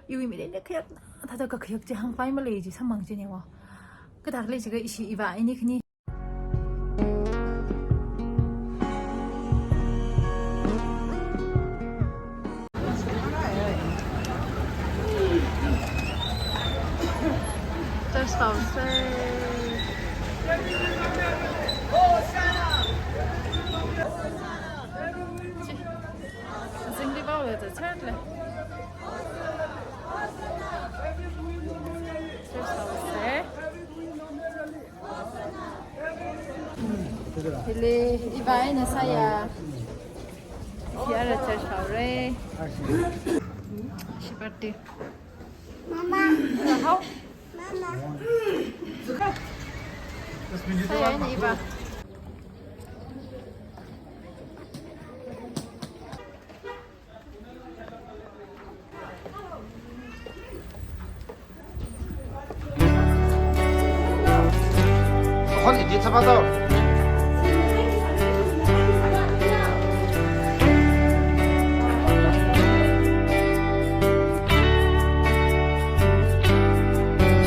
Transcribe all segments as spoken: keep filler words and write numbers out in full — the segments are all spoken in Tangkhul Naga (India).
Iwui mili le khayakna thāda kakhayak chi hāngpai malei chi samphang chi ne wa. Kathāda khalei jiakha ishi iva ini khani. Church house. Zingli vāola church le. Church house. Hili iva eina sāya. Ishi ara church haora. Ishi party. Mama. Hao? Mama. Sāya eina iva.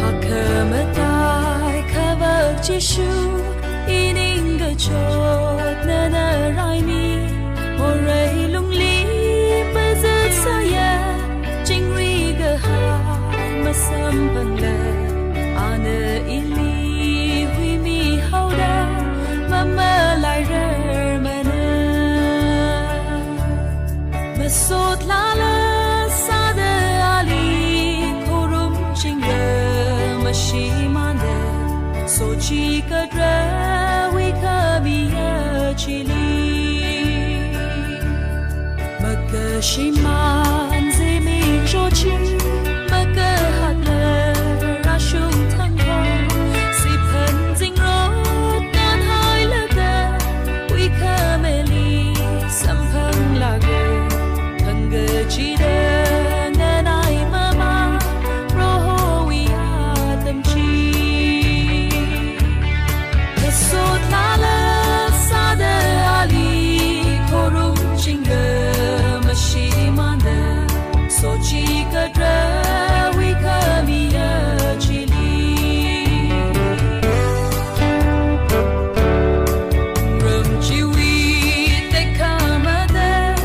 Phākhamatailāk khavāt Jishu, ining kachot nana raimi, morei lungli mazat sāya, chingri kahai masamphangla, ana ili huimi haoda, mamalairar mana. Masot lala sāda ali khorum chingra mashimānda, sochikatrawui khamiya chili. Makashimān zimiksho chi, makahātla rāshung thangkha, siphan zingrot nganhailaga, wui khamili samphanglaga, khangachida nganai mama, Prohowui atam chi. Masot lala sāda ali khorum chingra mashimānda, sochikatrawui khamiya chili. Ram chiwui tekhamatei,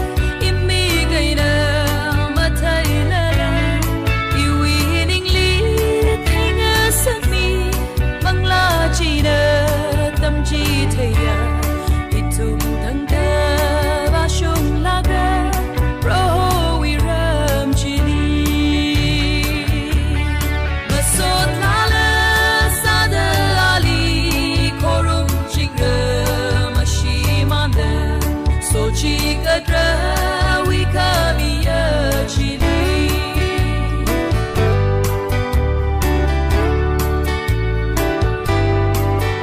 imik eina matheilala, iwui ningli theingasakmi, manglā china tamchitheiya, ithum thangkha vāshunglaga, Prohowui ram chili. Masot lala sāda ali khorum chingra mashimānda, sochikatrawui khamiya chili.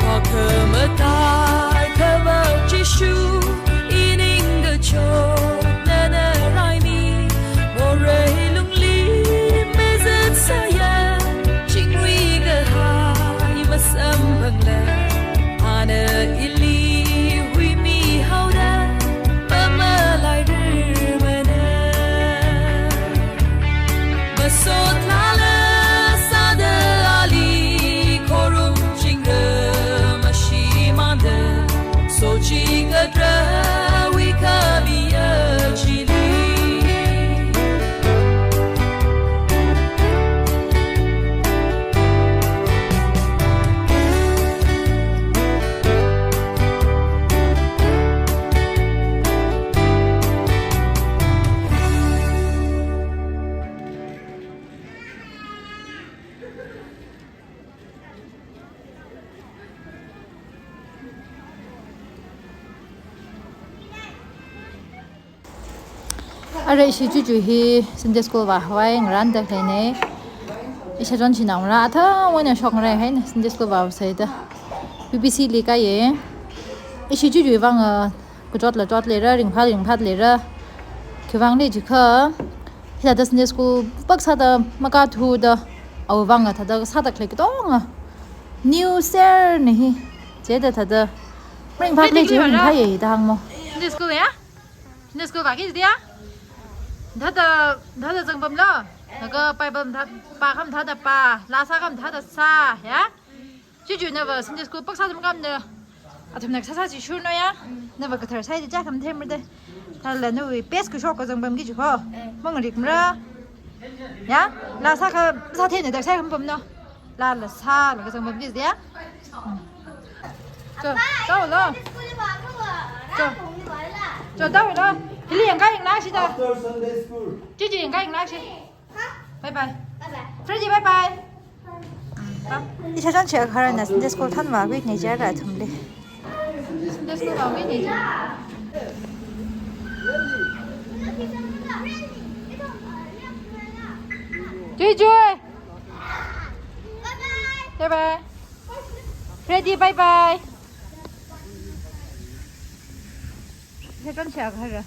Phākhamatai khavāt Jishu, ining kachot nana raimi, morei lungli mazat sāya, chingri kahai masamphangla, ana ili huimi haoda, mamalairar mana. Masot lala sāda ali khorum chingra mashimānda, sochikatrawui khamiya chili. Ara ishi chuchu hi Sunday school vāhaowa, ngarānda khaleina. Ishi chonchinaongarā athumwui eina shokngarāi haina Sunday school vāhaosa da. P B C li kāya. Ishi chuchu vang, ah, kachotla chotleira, ringphā ringphāleira. Khiwuivang jiakha, hithāda Sunday school pāk sāda makāthuda, awui vang thāda sāda khalei katonga. New ser ni hi. Chithāda thāda. Ringphālei chi ringphāya da hāngmo. Sunday school ya? Sunday school vāki dia? Thāda, thāda zangpamlo. Laga Bible mathā, pākhamathāda pā, laa sākhamathāda sā, ya? Chiwui nava Sunday school pāksā tamkhamda, athumna sāsā chi shurno ya? Nava kathar sāhaida chākhamathemra de. Thālala nawui best kashok kazang pamki chi kho. Mangarikmara. Ya? Laa sākha, sātheina da sākhama pamno. Laala sālaga zang pamki ya? Hmm. Cho, tao lo. Cho. Cho, tao lo. Hili yangkā yanglashi da. After Sunday school. Chichi yangkā yanglashi. Bye bye. Bye bye. Freddy, bye bye. Ishāchonse kharana Sunday school thanvākhuinei jiakha athumli. Sunday school vākhuinei jiakha. Joy, Joy. Bye bye. Freddy, bye bye. Ishāchonse khara.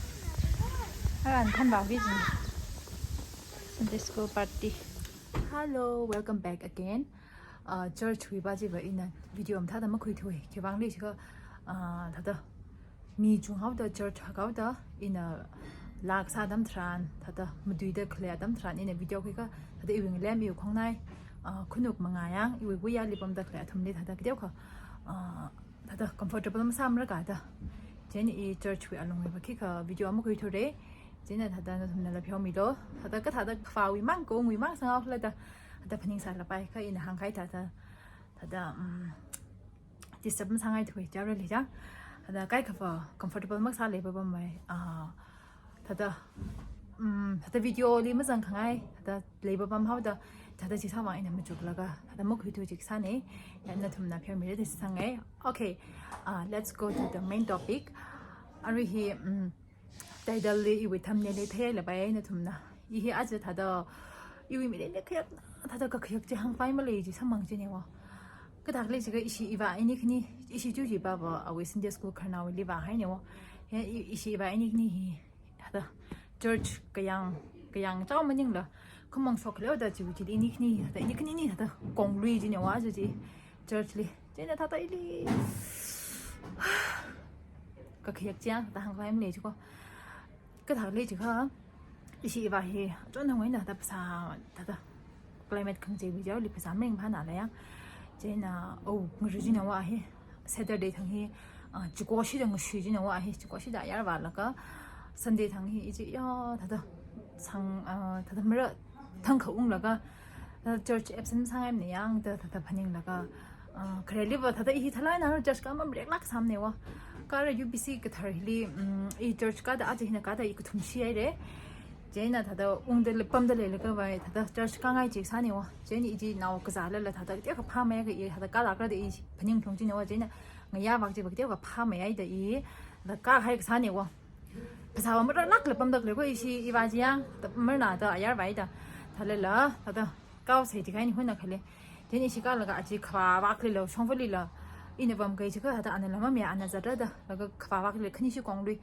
Kharana thanvākhui jin. Sunday school party. Hello, welcome back again. Uh, church wui pā chiva ina video mathāda makhuithui. Khiwuivang leishi kha, uh, thāda mi chunghaoda church hakhaoda ina laa kasā atam tharan, thāda matuida khalei atam tharan ina video khuikha, thāda iwui ngalem, iwui khongnai, uh, khanuk mangā yang, iwui wuiyali pamda khalei athumli thāda kateokha, uh, thāda comfortable masāmara kha da. Chieina i church wui alungwui vākhikha video makhuithura. Chieina thāda nathumnala pheomilo. Thāda kathāda khavāwui mang, kongwui mang sanghaola da. Thāda phaningsālapai kha ina hāngkahai thāda. Thāda, um, disturb masāngaithui jiakha leiya. Thāda kaikhava comfortable makasā leipapamvai. Ah, thāda, um, thāda video li mazangkhangai, thāda leipapam haoda, thāda chi sāmang ina machuklaga, thāda makhuithui chi kasānei, ya nathumna pheomira da chi sāngai. Okay, uh, let's go to the main topic. Arui hi, um, title li iwui thumbnail li theilapai nathumna. I hi aja thāda, iwui mirinli khayakna, thāda kakhayak chi hāngpai malei chi samphang jinei wo. Kathā leishi kha ishi ivā ini khani, ishi chiwui pāva, awui Sunday school khararnaowuili vāhainei wo. Ya, i-, ishi ivā ini khani hi, thāda church kayāng, kayāng chao maningla, khamong shok leo da chiwui chili ini khani, thāda ini khani ni thāda konglui jinei wo aja chi church li. Chieina thāda ili kakhayak chi thāda hāngpai malei chi kho. Kathā leishi kha, ishi ivā hi, chon hangwui na thāda phasā, thāda climate khangachei bijaoli phasā maringphāna la yang. Chieina, oh, ngaru jinei wo hi, Saturday thang hi, ah, chiko shida ngashui jinei wo hi, chiko shida ayar vālaga, Sunday thang hi, ichi ya, thāda, sang, ah, thāda mara thang khaunglaga, thāda church absent sāngai mana yang, thāda, thāda phaninglaga, ah, khareli va, thāda i hi thālaina church kha mamareklāk sāmanei wo. Kha arui U B C kathar hili, um, i church kha da aja hina kha da i kathum shihaira. Chieina thāda ungda le pamda leilakhavai, thāda church khangai chi sānei wo. Chieina ichi nao kazālala thāda teokha phāmeiakha i thāda khalākra da i phaning phalung jinei wo. Chieina ngayā vak chiva teokha phāmeihaida i, thāda kahai kasānei wo. Phasā va marālākla pamda khalei kho ishi ivā chi yang, thāda marna da ayar vāhaida. Thālala, thāda kaosai chi kaini huna khale. Chieina ishi kalaga achi khavā vaklila, shongfalila. Ina pamkahai chi kha thāda anala mamiya, ana zatra da, laga khavā vaklila khani ishi konglui.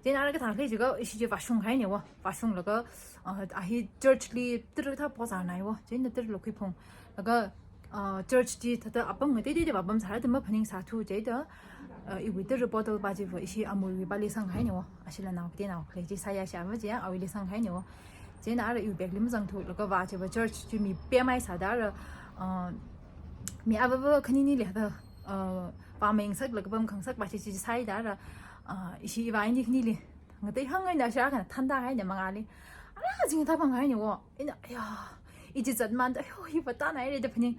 Chieina arui kathā leishi kha ishi chi vāshunghainei wo. Vāshunglaga, ah, a hi church li tara thā pozarnai wo. Chieina tarala khuiphung. Laga, ah, church chi thāda apam ngateiteida vāpamsāra da maphaningsāthu chieina, ah, iwui tara bottle pā chiva ishi amuiwui pāli sanghainei wo. Ashila nao kateonao khalei chi sāya shāva chi ya, awuili sanghainei wo. Chieina arui iwui bagli mazangthu, laga vā chiva church chi mi pemai sāda arui, ah, mi avāva khaninili thāda, ah, vāmei ngasaklaga pamkhangasak pā chi chi sāhaida arui, ah, ishi ivā ini khanili ngatei hāngngaina shākha thānda haina mangāli. Ara zingtā panghainei wo. Ina, ya, ichi zatmanda, yo, hi va tānaira da phaning.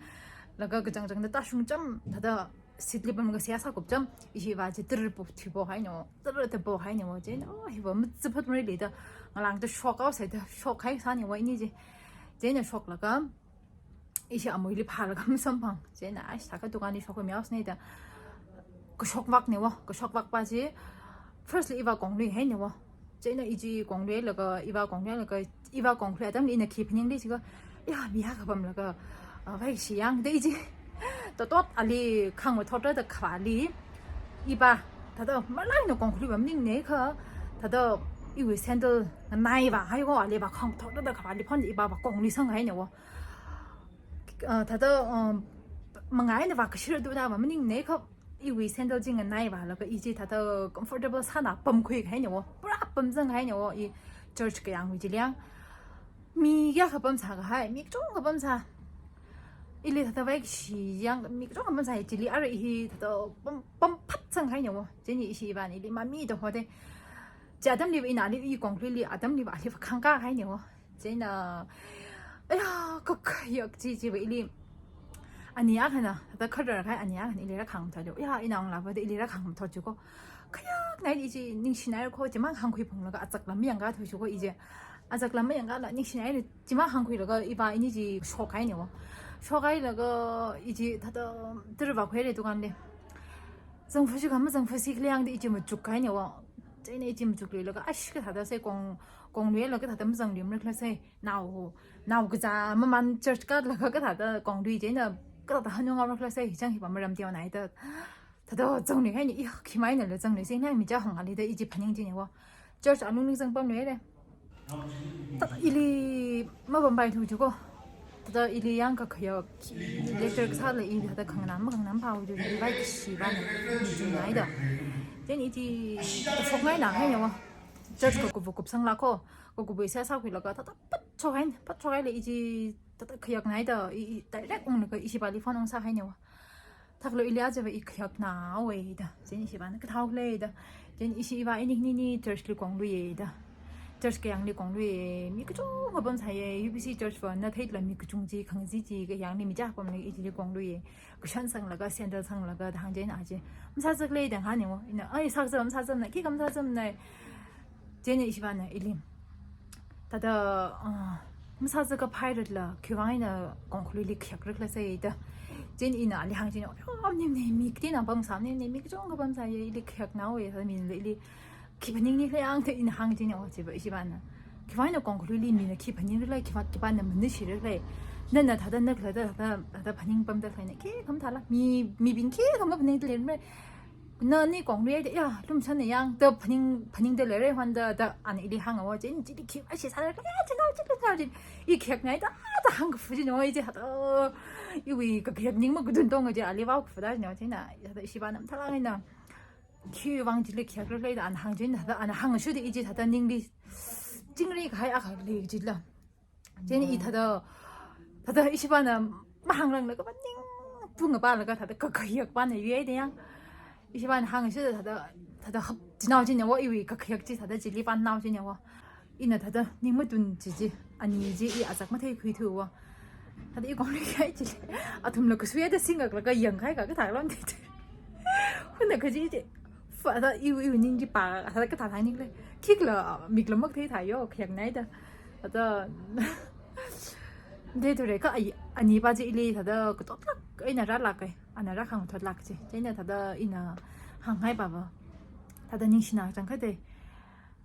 Laga kachangchangda tāshung cham, thāda seat li pamlaga seihā sākup cham, ishi ivā chi tara po, thui pohainei wo, tara da pohainei wo, chieina, oh, hi va matsiphat marili da, ngalāngda shok haosaida, shokhai sānei wo ini chi. Chieina shoklaga, ishi amuili phālaga masamphang. Chieina, ai, sākha dukan li shok mi haosanei da, kashok vaknei wo, kashok vak pā chi, first li ivā kongluihainei wo. Chieina ichi kongluilaga, ivā kongluilaga, ivā kongluiya atamli ina khi phaning leishi kha, ya, mi akha pamlaga, ah, vaishi yang da ichi. Totot ali khangva thot da khavāli. Ipā, thāda, marālaina konglui va maningnei kha, thāda, iwui sandal nganai vāhai wo, ali vā khangva thot da khavāli phon ipā va kongluisanghainei wo. Ah, thāda, um, mangāina vākashir duda va maningnei kha, iwui sandal chi nganai vālaga ichi thāda comfortable sāna pamkhuikahainei wo, pura pamzanghainei wo, i church kayāngwui chili yang. Mi kayākha pamsā kahai, mi kachungkha pamsā. Ili thāda vaikashi yang mi kachungkha pamsā, chili arui hi thāda pam, pamphat sanghaine wo. Chieina ishi ivāna ili mami da hode. Chi atamliva ina ali i kongkluili atamliva aliva khangkā haine wo. Chieina, aya, kakhayak chi chiva ili. Ani akhana, thāda kharar kahai ani akhana ili rākhangmathot jo. Ya, ina ngalāva da ili rākhangmathot jo ko. Khayaknai ichi ningshinai ko, chimang hāngkhui phunglaga azak lam yangkā thoi jo ko ichi. Azak lam yangkāla ningshinai, chimang hāngkhuilaga ivā ini chi shokhaine wo. Shokhailaga ichi thāda tara vākhuire dukanli. Zangphu shi kama zangphu si kaliang da ichi machukhaine wo. Chieina ichi machukluilaga ash kathāda sai kong, kongluilaga thāda mazangluimara khala sai. Nao, nao kazā maman church kālaga kathāda konglui chieina kathāda hanung ngao khala sai, chang hi pam maram teonaida. Thāda zangluihaine, i khi maina la zangluisai na mi cha hāngali da ichi phaning chine wo. Church alungli zangpamluire. Thāda ili mapampai thu jo ko. Thāda ili yang kakhayak lecture kasāla ili thāda khanganā makhanganā phao jo, i vaikashi vāna mi chungnaida. Chieina ichi thāda shokngaina haine wo. Church kakup kupsangla ko. Kakup isa sākhuilaga thāda pat shokhaine, pat shokhaile ichi thāda khayaknaida, i, i direct unglaga ishivali phone ungsāhaine wo. Thaklo ili ajava i khayakna wei da. Chieina ishivāna kathāo leida. Chieina ishi ivā ini nini church li kongluiye da. Church kayāngli kongluiye. Mi kachungkha pamsāye. U B C church va na theila mi kachung chi, khangazin chi kayāngli mi cha pamlaga ichili kongluiye. Kashan sanglaga, sandal sanglaga da hāng chieina achi. Masāzakle da hāngne wo. Ina, ai, sāzam, sāzamna, khikha masāzamna. Chieina ishivāna ili. Thāda, ah, masāzakaphairala, khiwuivang ina kongkluili khayakra khala sai da. Chieina ina ali hāng chieina, oh, nimne, mi kateonao pamsā nimne, mi kachungkha pamsāye, ili khayakna wei, thāda mina ili khi phaningni khala yang da ina hāng chieina, oh, chiva, ishivāna. Khiwuivang ina kongkluili mina khi phaningra khala, khiwuivang, khipāna manishira khala. Nana thāda na khala da, thāda, thāda phaning pamda khalaina, khikha mathāla, mi, mibing khikha maphaningda leimara. Nani kongluida, ya, lumshanna yang, da phaning, phaningda leire hon da, da, ana ili hānga wo, chieina chili khi, ashi sāra, ya, china, chili sāra, i khayaknaida, da hāngkafu chine wo, ichi thāda, iwui kakhayak ning makadun tonga chi, ali vākafuda chine wo, chieina, ya, da ishivāna mathālāk eina. Khiwuivang chili khayakra leida, ana hāng chieina, thāda, ana hāngshuda ichi thāda ningli, chingri kahai akha lei chila. Chieina i thāda, thāda ishivāna mahāngranglaga phaning pungapalaga thāda kakhayak pana yuida yang. Ishivāna hāngshida thāda, thāda hap, chinao chine wo iwui kakhayak chi thāda chili pānnao chine wo. Ina thāda ning matun chi chi, ani chi i azak matheikhui thu wo. Thāda i kongli kai chili. Athumla kasuida singlaga yangkahai ka kathā lon chi. Huna kaji chi. Fa, thāda iwui, iwui ning chi pa, thāda kathā thāning le. Khikla, mikla makthei thāyo, khayaknaida. Thāda, de thore ka ai, ani pa chi ili thāda katotlāk eina rālāke, ana rākhangthotlāk chi. Chieina thāda ina hānghai pa va. Thāda ningshina changkhat de.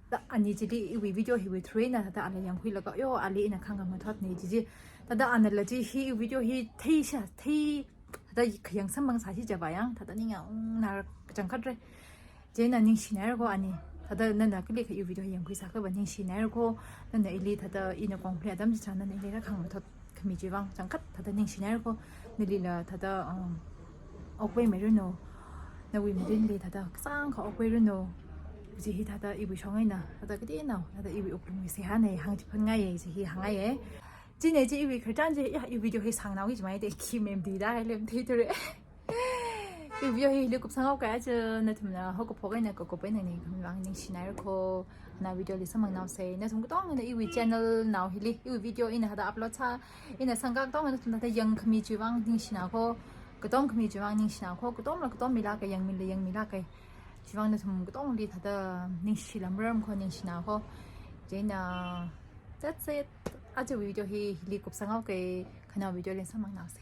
Da ani chili iwui video hiwui through eina thāda ana yangkhuilaga, yo, ali ina khangamathotne chi chi. Thāda anala chi hi video hi theisā, thei, thāda khayang samphang sāsi chiva yang, thāda ningyāng ungna kachangkhatra. Chieina ningshinaira ko ani. Thāda nana kalikha i video yangkhui sākha va ningshinaira ko. Nana ili thāda ina kongkhui atam chitharan nana ili rākhangmathot khami chiwuivang changkhat thāda ningshinaira ko. Nalila thāda, um, okwei miranu. Nawui mirinli thāda kasāngkha okwei ranu. Chi hi thāda iwui shong eina, thāda kateonao, thāda iwui wuklungwui seihāne, hāngchiphan ngaiye, chi hi hāngngaiye. Chine chi iwui khararchan chi, ya, i video hi sāngnao i chimai de, khi memdi da, hai lem thei thore. I video hili kupsanghaoke, aja nathumna haokaphok eina kakup eina ningkhami vang ningshinaira ko. Ana video li samphangnaose. Nathum katongana iwui channel nao hili, iwui video ina thāda upload sā, ina sangkak katongana nathum thāda yangkhami chiwuivang ningshina ko. Katom khami chiwuivang ningshina ko. Katomla katom milāke, yangmila yangmilāke. Chiwuivang nathum katongli thāda ningshila maram ko, ningshina ko. Chieina, that's it. Aja video hi, hili kupsanghaoke, khanao video li samphangnaose.